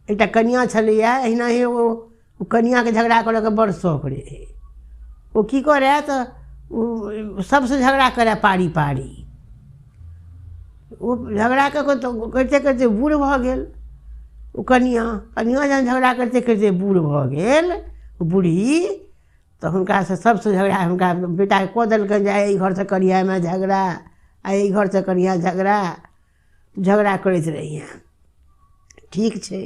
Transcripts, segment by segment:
एकटा कनिआँ छलैए। एहिनाहे ओ कनिआँके झगड़ा करयके बड़ शौक रहै। ओ की करए तऽ ओ सभसँ झगड़ा करए पारी पारी। ओ झगड़ा कऽ कऽ तऽ करिते करिते बूढ़ भऽ गेल ओ कनिआँ। कनिआँ जहन झगड़ा करिते करिते बूढ़ भऽ गेल बूढ़ी, तऽ हुनकासँ सभसँ झगड़ा हुनका बेटाके कऽ देलकनि जे आइ एहि घरसँ करिहेँ एहिमे झगड़ा, आइ एहि घरसँ करिहेँ झगड़ा, झगड़ा करैत रहिहेँ। ठीक छै।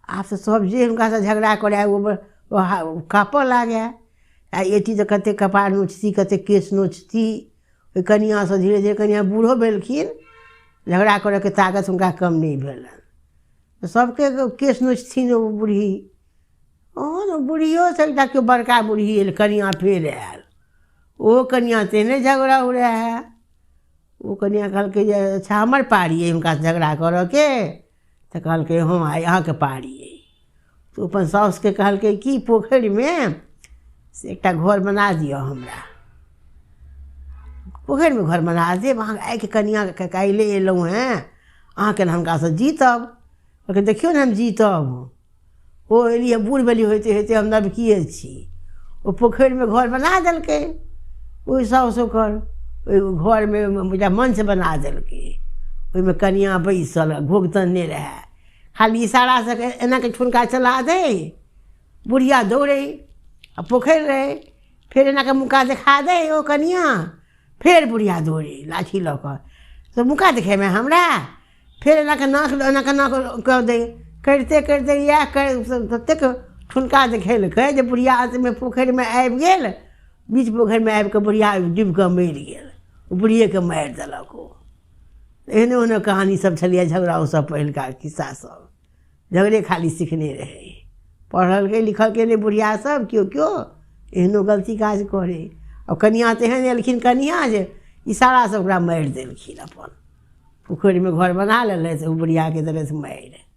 आब तऽ सभ जे हुनकासँ झगड़ा करय ओ काँपऽ लागय। आ अयती तऽ कतेक कपार नोचती, कतेक केश नोचती ओहि कनिआँसँ। धीरे धीरे कनिआँ बूढ़ो भेलखिन, झगड़ा करयके ताकत हुनका कम नहि भेलनि। सभके केश नोचथिन ओ बूढ़ी। ओहन बुढ़ियोसँ एकटा केओ बड़का बूढ़ी आयल, कनिआँ फेर आयल। ओहो कनिआँ तेहने झगड़ाउ रहए। ओ कनिआँ कहलकै जे अच्छा हमर पारी अइ हुनकासँ झगड़ा करयके? तऽ कहलकै हँ, आइ अहाँके पारी अइ। तऽ ओ अपन साउसके कहलकै कि पोखरिमे से एकटा घर बना दिअ हमरा। पोखरिमे घर बना देब अहाँ? आइके कनिआँके काल्हिए अयलहुँ हेँ, अहाँ केना हुनकासँ जीतब? कहलकै देखियौ ने, हम जीतब। ओ एली बूढ़ भेली, होइते होइते हम नवकिए छी। ओ पोखरिमे घर बना देलकै। ओहि साउस ओकर ओहि घरमे एकटा मंच बना देलकै। ओहिमे कनिआँ बैसल, घोघ तनने रहए। खाली इशारासँ एनाके ठुनका चला दै, बुढ़िया दौड़ै आ पोखरि रहै। फेर एनाके मुक्का देखा दै ओ कनिआँ, फेर बुढ़िया दौड़ै लाठी लऽ कऽ। तऽ मुक्का देखेमे हमरा? फेर एनाके नाक एनाके नाक कऽ दै। करिते करिते इएह ततेक ठुनका देखेलकै जे बुढ़िया अन्तमे पोखरिमे आबि गेल। बीच पोखरिमे आबि कऽ बुढ़िया डूबि कऽ मरि गेल। ओ बुढ़िएके मारि देलक ओ। एहने ओहने कहानी सब छलैए झगड़ाउ सब। पहिलुका खिस्सा सब झगड़े खाली सिखने रहै। पढ़लकै लिखलकै नहि बुढ़िया सब केओ केओ, एहनो गलती काज करै। आ कनिआँ तेहन एलखिन कनिआँ जे इशारासँ ओकरा मारि देलखिन। अपन पोखरिमे घर बना लेलथि, ओ बुढ़ियाके देलथि मारि।